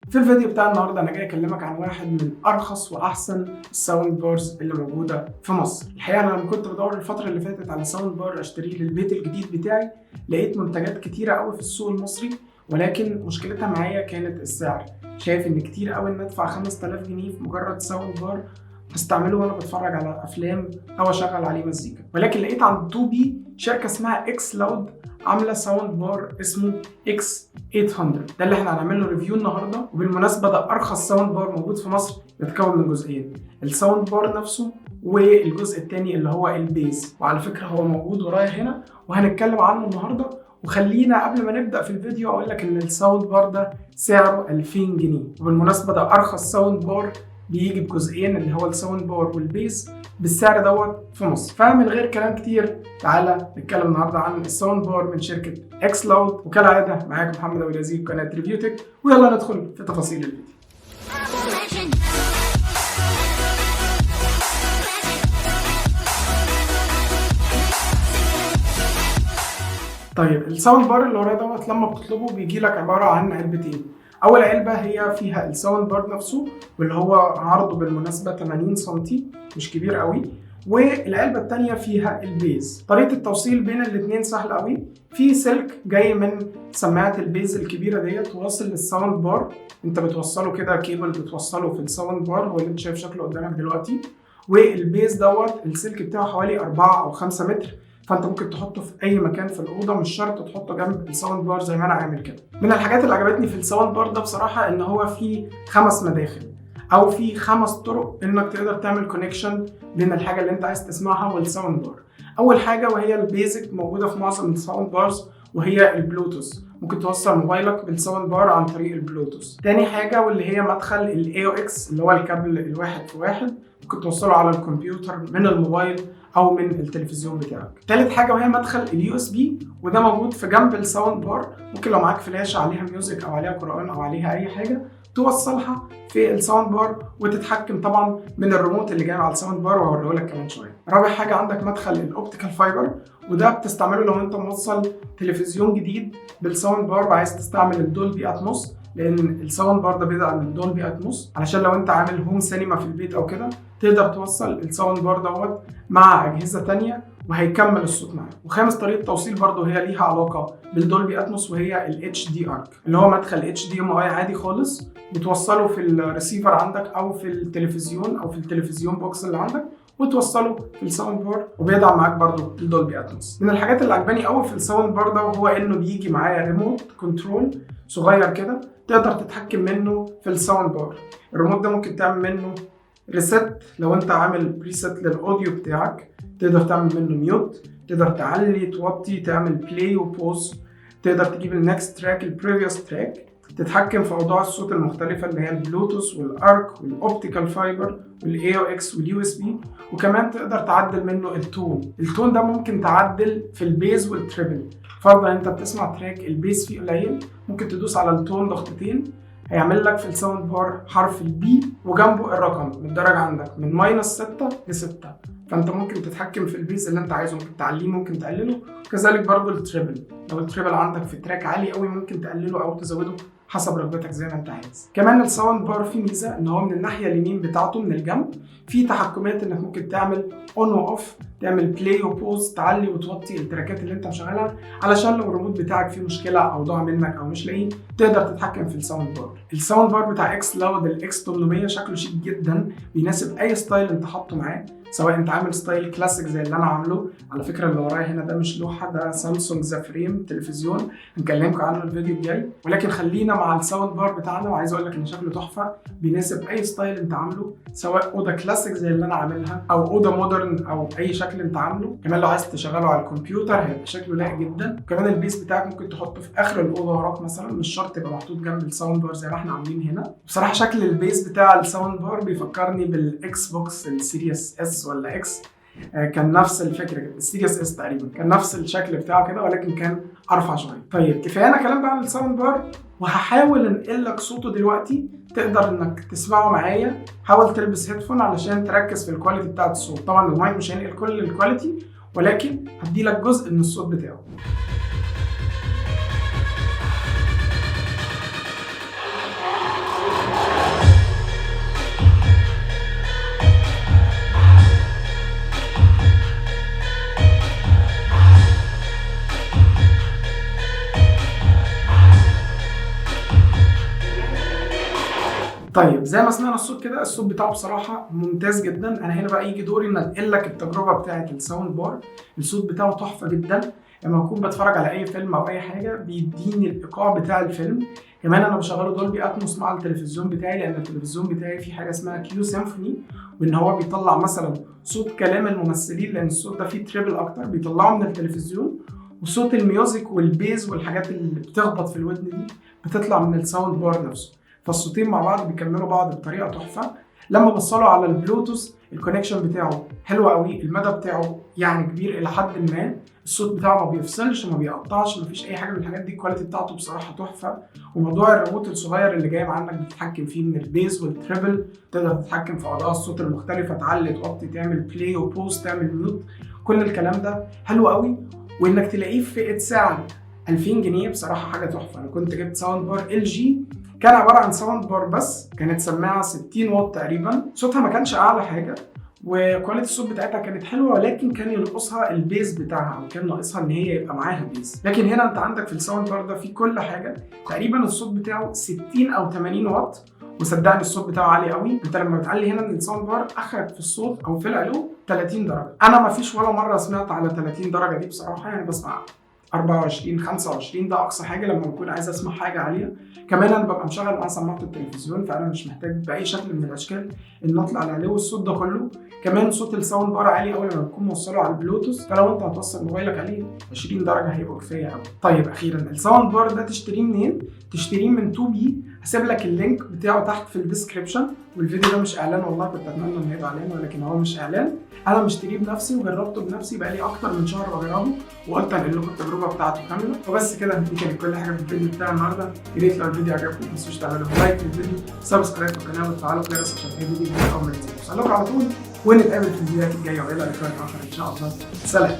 في الفيديو بتاع النهارده انا جاي اكلمك عن واحد من ارخص واحسن ال sound bars اللي موجودة في مصر. الحقيقة انا لما كنت بدور الفترة اللي فاتت على sound bar اشتريه للبيت الجديد بتاعي، لقيت منتجات كتيرة قوي في السوق المصري، ولكن مشكلتها معايا كانت السعر. شايف ان كتير قوي ان ادفع 5000 جنيه في مجرد sound bar هستعمله وانا بتفرج على افلام او اشغل عليه مزيكا. ولكن لقيت عند 2B شركة اسمها XLoud عامله sound bar اسمه X 800، ده اللي احنا هنعمل له review النهارده. وبالمناسبة ده ارخص sound bar موجود في مصر، بيتكون من جزئين: ال sound bar نفسه والجزء الثاني اللي هو ال base. وعلى فكرة هو موجود ورايا هنا وهنتكلم عنه النهارده. وخلينا قبل ما نبدا في الفيديو اقول لك ان ال sound bar ده سعره 2000 جنيه، وبالمناسبة ده ارخص sound bar بيجي بجزئين اللي هو ال sound bar وال base بالسعر دوت في مصر. فمن غير كلام كتير تعالى نتكلم النهارده عن ال sound bar من شركة XLoud. وكالعادة معاكم محمد ابو اليزيد، قناة Review Tech، ويلا ندخل في تفاصيل الفيديو. Legend. طيب، ال sound bar اللي ورايا دوت لما بتطلبه بيجي لك عبارة عن علبتين. اول علبة هي فيها ال sound bar نفسه، واللي هو عرضه بالمناسبة 80 سم، مش كبير قوي، والعلبه الثانية فيها ال base. طريقه التوصيل بين الاثنين سهلة قوي. في سلك جاي من سماعه ال base الكبيرة ديت واصل لل sound bar، انت بتوصله كده كيبل، بتوصله في ال sound bar، هو اللي انت شايف شكله قدامك دلوقتي. وال base دوت السلك بتاعه حوالي 4 او 5 متر، فانت ممكن تحطه في اي مكان في الاوضه، مش شرط تحطه جنب ال sound bar زي ما انا عامل كده. من الحاجات اللي عجبتني في ال sound bar ده بصراحة ان هو فيه 5 مداخل او في 5 طرق انك تقدر تعمل connection بين الحاجة اللي انت عايز تسمعها وال sound bar. اول حاجة وهي ال basic موجودة في معظم ال sound bars وهي البلوتوث، ممكن توصل موبايلك بال sound bar عن طريق البلوتوث. تاني حاجة واللي هي مدخل ال AUX اللي هو الكابل الواحد في واحد، ممكن توصله على الكمبيوتر من الموبايل او من التلفزيون بتاعك. تالت حاجة وهي مدخل ال USB، وده موجود في جنب ال sound bar، ممكن لو معاك فلاشه عليها music او عليها قران او عليها اي حاجة توصلها في ال sound bar وتتحكم طبعا من الريموت اللي جاي مع ال sound bar، وهوريه لك كمان شويه. رابع حاجة عندك مدخل ال optical fiber، وده بتستعمله لو انت موصل تلفزيون جديد بال sound bar وعايز تستعمل ال Dolby Atmos، لان ال sound bar ده بيدعم ال Dolby Atmos، علشان لو انت عامل home cinema في البيت او كده تقدر توصل ال sound bar دوت مع اجهزة تانية وهيكمل الصوت معاك. وخامس طريقه توصيل برضه هي ليها علاقة بال Dolby Atmos وهي ال HD ARC، اللي هو مدخل HDMI عادي خالص، بتوصله في الريسيفر عندك او في التلفزيون او في التلفزيون box اللي عندك وتوصله في ال sound bar، وبيدعم معاك برضو ال Dolby Atmos. من الحاجات اللي عجباني قوي في ال sound bar ده وهو انه بيجي معايا remote control صغير كده تقدر تتحكم منه في ال sound bar. الريموت ده ممكن تعمل منه reset لو انت عامل preset لل audio بتاعك، تقدر تعمل منه mute، تقدر تعلي توطي، تعمل play و pause، تقدر تجيب ال next track، ال previous track، تتحكم في اوضاع الصوت المختلفة اللي هي البلوتوث وال ARC وال optical fiber وال AUX وال USB، وكمان تقدر تعدل منه ال tone. ال tone ده ممكن تعدل في ال bass وال treble. فرضا انت بتسمع track ال bass فيه قليل، ممكن تدوس على ال tone ضغطتين هيعمل لك في ال sound bar حرف ال B وجنبه الرقم متدرج عندك من minus 6 ل 6، فانت ممكن تتحكم في ال bass اللي انت عايزه، ممكن تعليه ممكن تقلله. كذلك برضو ال treble، لو ال treble عندك في track عالي قوي ممكن تقلله او تزوده حسب رغبتك زي ما انت عايز. كمان ال sound bar فيه ميزة ان هو من الناحية اليمين بتاعته من الجنب في تحكمات انك ممكن تعمل on و off، تعمل play و pause، تعلي وتوطي التراكات اللي انت مشغلها، علشان لو الريموت بتاعك فيه مشكلة او ضاع منك او مش لاقيه تقدر تتحكم في ال sound bar. ال sound bar بتاع XLoud ال X 800 شكله شيك جدا، بيناسب اي style انت حاطه معاه، سواء انت عامل style classic زي اللي انا عامله. على فكرة اللي ورايا هنا ده مش لوحه، ده Samsung The Frame تلفزيون، هنكلمكم عنه الفيديو الجاي. ولكن خلينا مع ال sound bar بتاعنا، وعايز اقول لك ان شكله تحفه، بيناسب اي style انت عامله، سواء اوضة كلاسيك زي اللي انا عاملها او اوضة modern او اي شكل انت عامله. كمان لو عايز تشغله على الكمبيوتر هيبقى شكله لايق جدا. كمان ال base بتاعك ممكن تحطه في اخر الاوضة وراك مثلا، مش شرط يبقى محطوط جنب ال sound bar زي ما احنا عاملين هنا. بصراحة شكل ال base بتاع ال sound bar بيفكرني بال Xbox ال Series S ولا X، كان نفس الفكرة كده، ال Series S تقريبا كان نفس الشكل بتاعه كده ولكن كان ارفع شويه. طيب، كفاية كلام بقى عن ال sound bar، وهحاول انقل لك صوته دلوقتي تقدر انك تسمعه معايا. حاول تلبس headphone علشان تركز في ال quality بتاعت الصوت. طبعا المايك مش هينقل كل ال quality، ولكن هدي لك جزء من الصوت بتاعه. طيب زي ما سمعنا الصوت كده، الصوت بتاعه بصراحة ممتاز جدا. انا هنا بقى يجي دوري ان انقل لك التجربة بتاعه ال sound bar. الصوت بتاعه تحفة جدا، لما بكون بتفرج على اي فيلم او اي حاجة بيديني الايقاع بتاع الفيلم. كمان انا بشغله Dolby Atmos مع التلفزيون بتاعي، لان التلفزيون بتاعي فيه حاجة اسمها Q Symphony، وان هو بيطلع مثلا صوت كلام الممثلين، لان الصوت ده فيه treble اكتر بيطلعه من التلفزيون، وصوت ال music وال bass والحاجات اللي بتخبط في الودن دي بتطلع من ال sound bar نفسه. فالصوتين مع بعض بيكملوا بعض بطريقة تحفة. لما بوصله على البلوتوث ال connection بتاعه حلو قوي، المدى بتاعه يعني كبير الى حد ما، الصوت بتاعه ما بيفصلش ما بيقطعش، ما فيش اي حاجة من الحاجات دي. ال quality بتاعته بصراحة تحفه. وموضوع الريموت الصغير اللي جاي معاك بتتحكم فيه من ال bass وال treble، تقدر تتحكم في اداء الصوت المختلفه، تعلي توطي، تعمل play و pause، تعمل mute، كل الكلام ده حلو قوي. وانك تلاقيه في فئة سعر 2000 جنيه بصراحة حاجة تحفه. انا كنت جبت sound bar LG، كان عبارة عن sound bar بس كانت سماعه 60 واط تقريبا، صوتها ما كانش اعلى حاجة و quality الصوت بتاعتها كانت حلوه، ولكن كان ينقصها ال bass بتاعها، او كان ناقصها ان هي يبقى معاها bass. لكن هنا انت عندك في ال sound bar ده في كل حاجة تقريبا. الصوت بتاعه 60 او 80 واط، وصدقني الصوت بتاعه عالي قوي. انت لما بتعلي هنا من ال sound bar اخرك في الصوت او في العلو 30 درجه. انا ما فيش ولا مرة سمعت على 30 درجه دي بصراحه، يعني بسمع 24 25، ده اقصى حاجة لما بكون عايز اسمع حاجة عاليه. كمان انا ببقى مشغل مع سماعه التلفزيون، فانا مش محتاج باي شكل من الاشكال ان اطلع لعلو الصوت ده كله. كمان صوت ال sound bar عالي قوي لما بتكون موصله على البلوتوث، فلو انت هتوصل موبايلك عليه 20 درجه هيبقوا كفاية قوي. طيب اخيرا ال sound bar ده تشتريه منين؟ تشتريه من 2B، هسيب لك ال link بتاعه تحت في ال description. والفيديو ده مش اعلان، والله كنت اتمنى انه يبقى اعلان ولكن هو مش اعلان. انا مشتريه بنفسي وجربته بنفسي، بقالي اكتر من شهر بجربه، وقلت انقل لكم التجربة بتاعته كامله. وبس كده، دي كانت كل حاجة في الفيديو بتاع النهارده. يا ريت لو الفيديو عجبكم ما تنسوش تعملوا like للفيديو، subscribe في القناه، وتفعلوا الجرس عشان اي فيديو جديد اول ما ينزل يوصل لكم على طول. ونتقابل في الفيديوهات الجايه، والى لقاء اخر ان شاء الله. سلام.